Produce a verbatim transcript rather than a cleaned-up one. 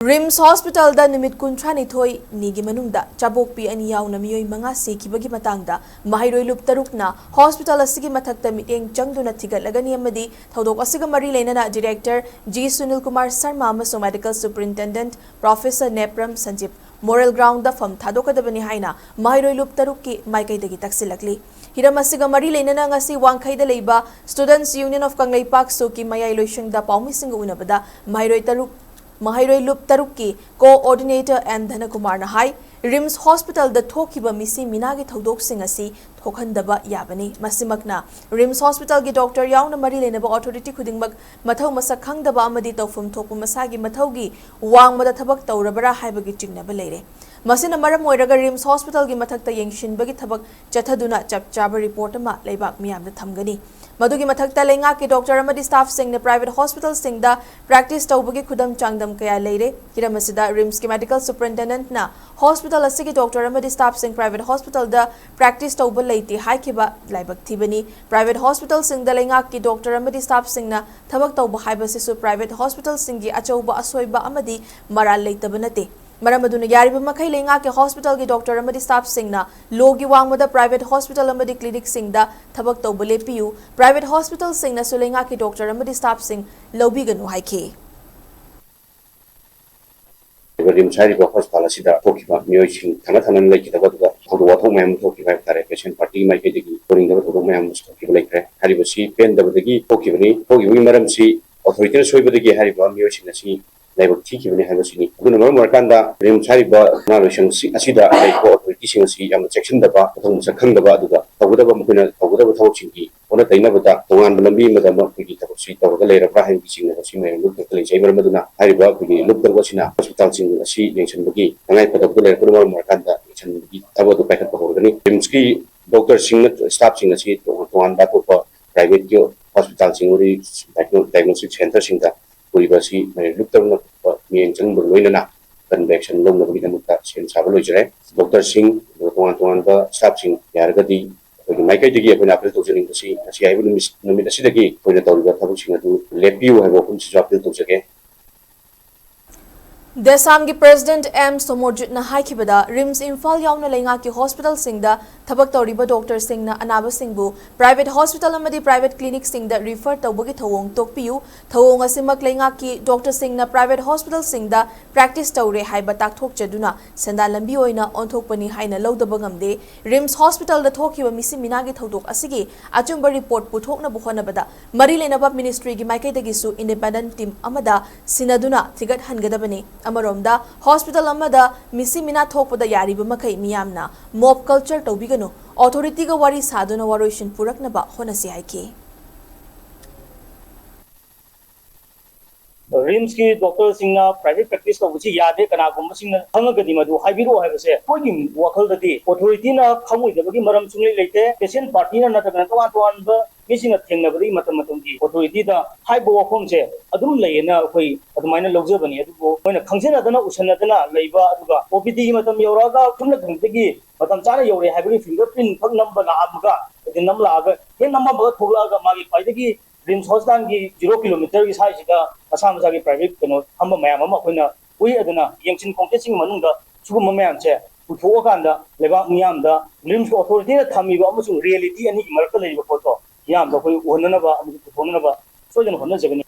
ꯔꯤꯝꯁ ꯍꯣꯁꯄꯤꯇꯥꯜꯗ ꯅꯨꯃꯤꯠ ꯀꯨꯟꯊ꯭ꯔꯥꯅꯤꯊꯣꯏꯅꯤꯒꯤ ꯃꯅꯨꯡꯗ ꯆꯥꯕꯣꯛꯄꯤ ꯑꯅꯤ ꯌꯥꯎꯅ ꯃꯤꯑꯣꯏ ꯃꯉꯥ ꯁꯤꯈꯤꯕꯒꯤ ꯃꯇꯥꯡꯗ ꯃꯍꯩꯔꯣꯏ ꯂꯨꯞ ꯇꯔꯨꯛꯅ ꯍꯣꯁꯄꯤꯇꯥꯜ ꯑꯁꯤꯒꯤ ꯃꯊꯛꯇ ꯃꯤꯠꯌꯦꯡ ꯆꯪꯗꯨꯅ ꯊꯤꯒꯠꯂꯒꯅꯤ ꯑꯃꯗꯤ ꯊꯧꯗꯣꯛ ꯑꯁꯤꯒ ꯃꯔꯤ ꯂꯩꯅꯅ ꯗꯤꯔꯦꯛꯇꯔ ꯖꯤ ꯁꯨꯅꯤꯜ ꯀꯨꯃꯥꯔ ꯁꯔꯃ ꯑꯃꯁꯨꯡ medical superintendent professor Nepram Sanjib moral ground ꯐꯝ ꯊꯥꯗꯣꯛꯀꯗꯕꯅꯤ ꯍꯥꯏꯅ ꯃꯍꯩꯔꯣꯏ ꯂꯨꯞ ꯇꯔꯨꯛꯀꯤ ꯃꯥꯏꯀꯩꯗꯒꯤ ꯇꯛꯁꯤꯜꯂꯛꯂꯤ꯫ ꯍꯤꯔꯝ ꯑꯁꯤꯒ ꯃꯔꯤ ꯂꯩꯅꯅ ꯉꯁꯤ ꯋꯥꯡꯈꯩꯗ ꯂꯩꯕ Students Union of ꯀꯪꯂꯩꯄꯥꯛ ꯁꯣꯛꯀꯤ ꯃꯌꯥꯏ ꯂꯣꯏꯁꯪꯗ ꯄꯥꯎꯃꯤꯁꯤꯡꯒ ꯎꯅꯕꯗ ꯃꯍꯩꯔꯣꯏ ꯇꯔꯨꯛ ꯃꯍꯩꯔꯣꯏ ꯂꯨꯞ ꯇꯔꯨꯛꯀꯤ ꯀꯣꯑꯣꯔꯗꯤꯅꯦꯇꯔ ꯑꯦꯟ ꯙꯅꯀꯨꯃꯥꯔꯅ ꯍꯥꯏ, ꯔꯤꯝꯁ ꯍꯣꯁꯄꯤꯇꯥꯜꯗ ꯊꯣꯛꯈꯤꯕ ꯃꯤꯁꯤ ꯃꯤꯅꯥꯒꯤ ꯊꯧꯗꯣꯛꯁꯤꯡ ꯑꯁꯤ ꯊꯣꯛꯍꯟꯗꯕ ꯌꯥꯕꯅꯤ꯫ ꯃꯁꯤꯃꯛꯅ ꯔꯤꯝꯁ ꯍꯣꯁꯄꯤꯇꯥꯜꯒꯤ ꯗꯣꯛꯇꯔ ꯌꯥꯎꯅ ꯃꯔꯤ ꯂꯩꯅꯕ ꯑꯣꯊꯣꯔꯤꯇꯤ ꯈꯨꯗꯤꯡꯃꯛ ꯃꯊꯧ ꯃꯁꯛ ꯈꯪꯗꯕ ꯑꯃꯗꯤ ꯇꯧꯐꯝ ꯊꯣꯛꯄ ꯃꯁꯥꯒꯤ ꯃꯊꯧꯒꯤ ꯋꯥꯡꯃꯗ ꯊꯕꯛ ꯇꯧꯔꯕꯔꯥ ꯍꯥꯏꯕꯒꯤ ꯆꯤꯡꯅꯕ ꯂꯩꯔꯦ꯫ ꯃꯁꯤꯅ ꯃꯔꯝ ꯑꯣꯏꯔꯒ ꯔꯤꯝꯁ ꯍꯣꯁꯄꯤꯇꯥꯜꯒꯤ ꯃꯊꯛꯇ ꯌꯦꯡꯁꯤꯟꯕꯒꯤ ꯊꯕꯛ ꯆꯠꯊꯗꯨꯅ ꯆꯞ ꯆꯥꯕ ꯔꯤꯄꯣꯔꯠ ꯑꯃ ꯂꯩꯕꯥꯛ ꯃꯤꯌꯥꯝꯗ ꯊꯝꯒꯅꯤ꯫ ꯃꯗꯨꯒꯤ ꯃꯊꯛꯇ ꯂꯩꯉꯥꯛꯀꯤ ꯗꯣꯛꯇꯔ ꯑꯃꯗꯤ ꯁ꯭ꯇꯥꯐꯁꯤꯡꯅ ꯄ꯭ꯔꯥꯏꯚꯦꯠ ꯍꯣꯁꯄꯤꯇꯥꯜꯁꯤꯡꯗ ꯄ꯭ꯔꯦꯛꯇꯤꯁ ꯇꯧꯕꯒꯤ ꯈꯨꯗꯝ ꯆꯥꯡꯗꯝ ꯀꯌꯥ ꯂꯩꯔꯦ꯫ ꯍꯤꯔꯝ ꯑꯁꯤꯗ ꯔꯤꯝꯁꯀꯤ ꯃꯦꯗꯤꯀꯦꯜ ꯁꯨꯄꯔꯤꯟꯇꯦꯟꯗꯦꯟꯠꯅ ꯍꯣꯁꯄꯤꯇꯥꯜ ꯑꯁꯤꯒꯤ ꯗꯣꯛꯇꯔ ꯑꯃꯗꯤ ꯁ꯭ꯇꯥꯐꯁꯤꯡ ꯄ꯭ꯔꯥꯏꯚꯦꯠ ꯍꯣꯁꯄꯤꯇꯥꯜꯗ ꯄ꯭ꯔꯦꯛꯇꯤꯁ ꯇꯧꯕ ꯂꯩꯇꯦ ꯍꯥꯏꯈꯤꯕ ꯂꯥꯏꯕꯛ ꯊꯤꯕꯅꯤ꯫ ꯄ꯭ꯔꯥꯏꯚꯦꯠ ꯍꯣꯁꯄꯤꯇꯥꯜꯁꯤꯡꯗ ꯂꯩꯉꯥꯛꯀꯤ ꯗꯣꯛꯇꯔ ꯑꯃꯗꯤ ꯁ꯭ꯇꯥꯐꯁꯤꯡꯅ ꯊꯕꯛ ꯇꯧꯕ ꯍꯥꯏꯕꯁꯤꯁꯨ ꯄ꯭ꯔꯥꯏꯚꯦꯠ ꯍꯣꯁꯄꯤꯇꯥꯜꯁꯤꯡꯒꯤ ꯑꯆꯧꯕ ꯑꯁꯣꯏꯕ ꯑꯃꯗꯤ ꯃꯔꯥꯜ ꯂꯩꯇꯕ ꯅꯠꯇꯦ꯫ ꯃꯔꯝ ꯑꯗꯨꯅ ꯌꯥꯔꯤꯕ ꯃꯈꯩ ꯂꯩꯉꯥꯛꯀꯤ ꯍꯣꯁꯄꯤꯇꯥꯜꯒꯤ ꯗꯣꯛꯇꯔ ꯑꯃꯗꯤ ꯁ꯭ꯇꯥꯐꯁꯤꯡꯅ ꯂꯣꯒꯤ ꯋꯥꯡꯃꯗ ꯄ꯭ꯔꯥꯏꯚꯦꯠ ꯍꯣꯁꯄꯤꯇꯥꯜ ꯑꯃꯗꯤ ꯀ꯭ꯂꯤꯅꯤꯛꯁꯤꯡꯗ ꯊꯕꯛ ꯇꯧꯕ ꯂꯦꯞꯄꯤꯌꯨ, ꯄ꯭ꯔꯥꯏꯚꯦꯠ ꯍꯣꯁꯄꯤꯇꯥꯜꯁꯤꯡꯅꯁꯨ ꯂꯩꯉꯥꯛꯀꯤ ꯗꯣꯛꯇꯔ ꯑꯃꯗꯤ ꯁ꯭ꯇꯥꯐꯁꯤꯡ ꯂꯧꯕꯤꯒꯅꯨ ꯍꯥꯏꯈꯤ꯫ ꯔꯤꯝꯁ ꯍꯥꯏꯔꯤꯕ ꯍꯣꯁꯄꯤꯇꯥꯜ ꯑꯁꯤꯗ ꯊꯣꯛꯈꯤꯕ ꯃꯤꯑꯣꯏꯁꯤꯡ ꯊꯪꯅ ꯊꯪꯅꯅ ꯂꯩꯈꯤꯗꯕ, ꯑꯗꯨꯒ ꯊꯧꯗꯣꯛ ꯋꯥꯊꯣꯛ ꯃꯌꯥꯝ ꯑꯃ ꯊꯣꯛꯈꯤꯕ ꯍꯥꯏꯕ ꯇꯥꯔꯦ꯫ ꯄꯦꯁꯦꯟ ꯄꯥꯔꯇꯤꯒꯤ ꯃꯥꯏꯀꯩꯗꯒꯤ ꯌꯥꯅꯤꯡꯗꯕ ꯊꯧꯗꯣꯛ ꯃꯌꯥꯝ ꯑꯃꯁꯨ ꯊꯣꯛꯈꯤꯕ ꯂꯩꯈ꯭ꯔꯦ꯫ ꯍꯥꯏꯔꯤꯕꯁꯤ ꯄꯦꯟꯗꯕꯗꯒꯤ ꯊꯣꯛꯈꯤꯕꯅꯤ꯫ ꯊꯣꯛꯈꯤꯕꯒꯤ ꯃꯔꯝꯁꯤ ꯑꯣꯊꯣꯔꯤꯇꯤꯅ ꯁꯣꯏꯕꯗꯒꯤ ꯍꯥꯏꯔꯤꯕ ꯃꯤꯑꯣꯏꯁꯤꯡ ꯑꯁꯤ ꯂꯥꯏꯕꯛ ꯊꯤꯈꯤꯕꯅꯤ ꯍꯥꯏꯕꯁꯤꯅꯤ꯫ ꯑꯗꯨꯅ ꯃꯔꯝ ꯑꯣꯏꯔꯀꯥꯟꯗ ꯔꯤꯝꯁ ꯍꯥꯏꯔꯤꯕ ꯅꯍꯥ ꯂꯣꯏꯁꯪ ꯑꯁꯤ, ꯑꯁꯤꯗ ꯂꯩꯔꯤꯕ ꯑꯣꯊꯣꯔꯤꯇꯤꯁꯤꯡ ꯑꯁꯤ ꯌꯥꯝꯅ ꯆꯦꯛꯁꯤꯟꯗꯕ, ꯃꯊꯧ ꯃꯁꯛ ꯈꯪꯗꯕ, ꯑꯗꯨꯒ ꯇꯧꯒꯗꯕ, ꯃꯈꯣꯏꯅ ꯇꯧꯒꯗꯕ ꯊꯕꯛꯁꯤꯡꯒꯤ ꯑꯣꯟꯅ ꯇꯩꯅꯕꯗ ꯇꯣꯉꯥꯟꯕ ꯂꯝꯕꯤ ꯑꯃꯗ ꯑꯃ ꯑꯩꯈꯣꯏꯒꯤ ꯊꯕꯛꯁꯤ ꯇꯧꯔꯒ ꯂꯩꯔꯕ꯭ꯔꯥ ꯍꯥꯏꯕꯒꯤ ꯆꯤꯡꯅꯕꯁꯤ ꯃꯌꯥꯝ ꯂꯨꯞ ꯇꯔꯨꯛꯇ ꯂꯩꯖꯩ꯫ ꯃꯔꯝ ꯑꯗꯨꯅ ꯍꯥꯏꯔꯤꯕ ꯑꯩꯈꯣꯏꯒꯤ ꯂꯨꯞ ꯇꯔꯨꯛ ꯑꯁꯤꯅ ꯍꯣꯁꯄꯤꯇꯥꯜꯁꯤꯡ ꯑꯁꯤ ꯌꯦꯡꯁꯤꯟꯕꯒꯤ ꯇꯉꯥꯏ ꯐꯗꯕꯗꯨ ꯂꯩꯔꯛꯄꯅ ꯃꯔꯝ ꯑꯣꯏꯔꯀꯥꯟꯗ ꯌꯦꯡꯁꯤꯟꯕꯒꯤ ꯊꯕꯛ ꯑꯗꯨ ꯄꯥꯏꯈꯠꯄ ꯍꯧꯔꯒꯅꯤ꯫ ꯔꯤꯝꯁꯀꯤ ꯗꯣꯛꯇꯔꯁꯤꯡ ꯅꯠꯇ꯭ꯔꯒ ꯁ꯭ꯇꯥꯐꯁꯤꯡ ꯑꯁꯤ ꯇꯣꯉꯥꯟ ꯇꯣꯉꯥꯟꯕ ꯑꯇꯣꯞꯄ ꯄ꯭ꯔꯥꯏꯚꯦꯠꯀꯤ ꯍꯣꯁꯄꯤꯇꯥꯜꯁꯤꯡ ꯑꯃꯗꯤ ꯗꯥꯏꯒꯅꯣꯁꯇꯤꯛ ꯁꯦꯟꯇꯔꯁꯤꯡꯗ ꯄꯨꯔꯤꯕ ꯑꯁꯤ ꯂꯨꯞ ꯇꯔꯨꯛꯅ ꯃꯤꯠꯌꯦꯡ ꯆꯪꯕ ꯂꯣꯏꯅꯅ ꯀꯟꯕ ꯑꯦꯛꯁꯟ ꯂꯧꯅꯕꯒꯤꯗꯃꯛꯇ ꯁꯦꯝ ꯁꯥꯕ ꯂꯣꯏꯖꯔꯦ꯫ ꯗꯣꯛꯇꯔꯁꯤꯡ, ꯑꯗꯨꯒ ꯇꯣꯉꯥꯟ ꯇꯣꯉꯥꯟꯕ ꯁ꯭ꯇꯥꯐꯁꯤꯡ ꯌꯥꯔꯒꯗꯤ ꯑꯩꯈꯣꯏꯒꯤ ꯃꯥꯏꯀꯩꯗꯒꯤ ꯑꯩꯈꯣꯏꯅ ꯑꯄꯤꯜ ꯇꯧꯖꯅꯤꯡꯕꯁꯤ, ꯉꯁꯤ ꯍꯥꯏꯕ ꯅꯨꯃꯤꯠ, ꯅꯨꯃꯤꯠ ꯑꯁꯤꯗꯒꯤ ꯑꯩꯈꯣꯏꯅ ꯇꯧꯔꯤꯕ ꯊꯕꯛꯁꯤꯡ ꯑꯗꯨ ꯂꯦꯞꯄꯤꯌꯨ ꯍꯥꯏꯕ ꯋꯥꯐꯝꯁꯤꯁꯨ ꯑꯄꯤꯜ ꯇꯧꯖꯒꯦ꯫ ꯗꯦꯁꯥꯝꯒꯤ ꯄ꯭ꯔꯦꯁꯤꯗꯦꯟꯠ ꯑꯦꯝ ꯁꯣꯃꯣꯔꯖꯤꯠꯅ ꯍꯥꯏꯈꯤꯕꯗ, ꯔꯤꯝꯁ ꯏꯝꯐꯥꯜ ꯌꯥꯎꯅ ꯂꯩꯉꯥꯛꯀꯤ ꯍꯣꯁꯄꯤꯇꯥꯜꯁꯤꯡꯗ ꯊꯕꯛ ꯇꯧꯔꯤꯕ ꯗꯣꯛꯇꯔꯁꯤꯡꯅ ꯑꯅꯥꯕꯁꯤꯡꯕꯨ ꯄ꯭ꯔꯥꯏꯚꯦꯠ ꯍꯣꯁꯄꯤꯇꯥꯜ ꯑꯃꯗꯤ ꯄ꯭ꯔꯥꯏꯚꯦꯠ ꯀ꯭ꯂꯤꯅꯤꯛꯁꯤꯡꯗ ꯔꯤꯐꯔ ꯇꯧꯕꯒꯤ ꯊꯧꯑꯣꯡ ꯇꯣꯛꯄꯤꯌꯨ꯫ ꯊꯧꯑꯣꯡ ꯑꯁꯤꯃꯛ ꯂꯩꯉꯥꯛꯀꯤ ꯗꯣꯛꯇꯔꯁꯤꯡꯅ ꯄ꯭ꯔꯥꯏꯚꯦꯠ ꯍꯣꯁꯄꯤꯇꯥꯜꯁꯤꯡꯗ ꯄ꯭ꯔꯦꯛꯇꯤꯁ ꯇꯧꯔꯦ ꯍꯥꯏꯕ ꯇꯥꯛꯊꯣꯛꯆꯗꯨꯅ ꯁꯦꯟꯗꯥꯟ ꯂꯝꯕꯤ ꯑꯣꯏꯅ ꯑꯣꯟꯊꯣꯛꯄꯅꯤ ꯍꯥꯏꯅ ꯂꯧꯗꯕ ꯉꯝꯗꯦ꯫ ꯔꯤꯝꯁ ꯍꯣꯁꯄꯤꯇꯥꯜꯗ ꯊꯣꯛꯈꯤꯕ ꯃꯤꯁꯤ ꯃꯤꯅꯥꯒꯤ ꯊꯧꯗꯣꯛ ꯑꯁꯤꯒꯤ ꯑꯆꯨꯝꯕ ꯔꯤꯄꯣꯔꯠ ꯄꯨꯊꯣꯛꯅꯕ ꯍꯣꯠꯅꯕꯗ ꯃꯔꯤ ꯂꯩꯅꯕ ꯃꯤꯅꯤꯁꯇ꯭ꯔꯤꯒꯤ ꯃꯥꯏꯀꯩꯗꯒꯤꯁꯨ ꯏꯟꯗꯤꯄꯦꯟꯗꯦꯟꯠ ꯇꯤꯝ ꯑꯃꯗ ꯁꯤꯟꯅꯗꯨꯅ ꯊꯤꯒꯠꯍꯟꯒꯗꯕꯅꯤ꯫ ꯑꯃꯔꯣꯝꯗ, ꯍꯣꯁꯄꯤꯇꯥꯜ ꯑꯃꯗ ꯃꯤꯁꯤ ꯃꯤꯅꯥ ꯊꯣꯛꯄꯗ ꯌꯥꯔꯤꯕ ꯃꯈꯩ ꯃꯤꯌꯥꯝꯅ ꯃꯣꯕ ꯀꯜꯆꯔ ꯇꯧꯕꯤꯒꯅꯨ, ꯑꯣꯊꯣꯔꯤꯇꯤꯒ ꯋꯥꯔꯤ ꯁꯥꯗꯨꯅ ꯋꯥꯔꯣꯏꯁꯤꯟ ꯄꯨꯔꯛꯅꯕ ꯍꯣꯠꯅꯁꯤ ꯍꯥꯏꯈꯤ꯫ ꯔꯤꯝꯁꯀꯤ ꯗꯣꯛꯇꯔꯁꯤꯡꯅ ꯄ꯭ꯔꯥꯏꯚꯦꯠ ꯄ꯭ꯔꯦꯛꯇꯤꯁ ꯇꯧꯕꯁꯤ ꯌꯥꯗꯦ, ꯀꯅꯥꯒꯨꯝꯕꯁꯤꯡꯅ ꯈꯪꯉꯒꯗꯤ ꯃꯗꯨ ꯍꯥꯏꯕꯤꯔꯛꯑꯣ ꯍꯥꯏꯕꯁꯦ ꯑꯩꯈꯣꯏꯒꯤ ꯋꯥꯈꯜꯗꯗꯤ ꯑꯣꯊꯣꯔꯤꯇꯤꯅ ꯈꯪꯉꯣꯏꯗꯕꯒꯤ ꯃꯔꯝ ꯁꯨꯡꯂꯩ ꯂꯩꯇꯦ꯫ ꯄꯦꯁꯦꯟꯠ ꯄꯥꯔꯇꯤꯅ ꯅꯠꯇ꯭ꯔꯒꯅ ꯇꯣꯉꯥꯟ ꯇꯣꯉꯥꯟꯕ ꯃꯤꯁꯤꯡꯅ ꯊꯦꯡꯅꯕꯗꯒꯤ ꯃꯇꯝ ꯃꯇꯝꯒꯤ ꯑꯣꯊꯣꯔꯤꯇꯤꯗ ꯍꯥꯏꯕ ꯋꯥꯐꯝꯁꯦ ꯑꯗꯨꯝ ꯂꯩꯌꯦꯅ ꯑꯩꯈꯣꯏ ꯑꯗꯨꯃꯥꯏꯅ ꯂꯧꯖꯕꯅꯤ꯫ ꯑꯗꯨꯕꯨ ꯃꯣꯏꯅ ꯈꯪꯖꯅꯗꯅ ꯎꯁꯟꯅꯗꯅ ꯂꯩꯕ, ꯑꯗꯨꯒ ꯑꯣ ꯄꯤ ꯗꯤꯒꯤ ꯃꯇꯝ ꯌꯧꯔꯛꯑꯒ ꯁꯣꯝꯅ ꯈꯪꯕꯗꯒꯤ ꯃꯇꯝ ꯆꯥꯅ ꯌꯧꯔꯦ ꯍꯥꯏꯕꯒꯤ ꯐꯤꯡꯒꯔ ꯄ꯭ꯔꯤꯟꯠ ꯈꯛ ꯅꯝꯕ ꯂꯥꯛꯑꯝꯃꯒ, ꯍꯥꯏꯗꯤ ꯅꯝꯂꯛꯑꯒ ꯍꯦꯛ ꯅꯝꯃꯝꯃꯒ ꯊꯣꯛꯂꯛꯑꯒ ꯃꯥꯒꯤ ꯈ꯭ꯋꯥꯏꯗꯒꯤ ꯔꯤꯝꯁ ꯍꯣꯁꯄꯤꯇꯥꯜꯒꯤ ꯖꯤꯔꯣ ꯀꯤꯂꯣꯃꯤꯇꯔꯒꯤ ꯁ꯭ꯋꯥꯏꯁꯤꯗ ꯃꯁꯥ ꯃꯁꯥꯒꯤ ꯄ꯭ꯔꯥꯏꯚꯦꯠ ꯀꯩꯅꯣ ꯐꯝꯕ ꯃꯌꯥꯝ ꯑꯃ ꯑꯩꯈꯣꯏꯅ ꯎꯏ꯫ ꯑꯗꯨꯅ ꯌꯦꯡꯁꯤꯟ ꯈꯣꯡꯆꯠꯁꯤꯡꯒꯤ ꯃꯅꯨꯡꯗ ꯁꯤꯒꯨꯝꯕ ꯃꯌꯥꯝꯁꯦ ꯄꯨꯊꯣꯛꯑꯀꯥꯟꯗ ꯂꯩꯕꯥꯛ ꯃꯤꯌꯥꯝꯗ ꯔꯤꯝꯁꯀꯤ ꯑꯣꯊꯣꯔꯤꯇꯤꯅ ꯊꯝꯃꯤꯕ ꯑꯃꯁꯨꯡ ꯔꯤꯌꯦꯂꯤꯇꯤ ꯑꯅꯤꯒꯤ ꯃꯔꯛꯇ ꯂꯩꯔꯤꯕ ꯄꯣꯠꯇꯣ ꯃꯤꯌꯥꯝꯗ ꯑꯩꯈꯣꯏ ꯎꯍꯟꯅꯅꯕ ꯑꯃꯁꯨꯡ ꯄꯨꯊꯣꯛꯅꯅꯕ ꯁꯣꯏꯗꯅ ꯍꯣꯠꯅꯖꯒꯅꯤ꯫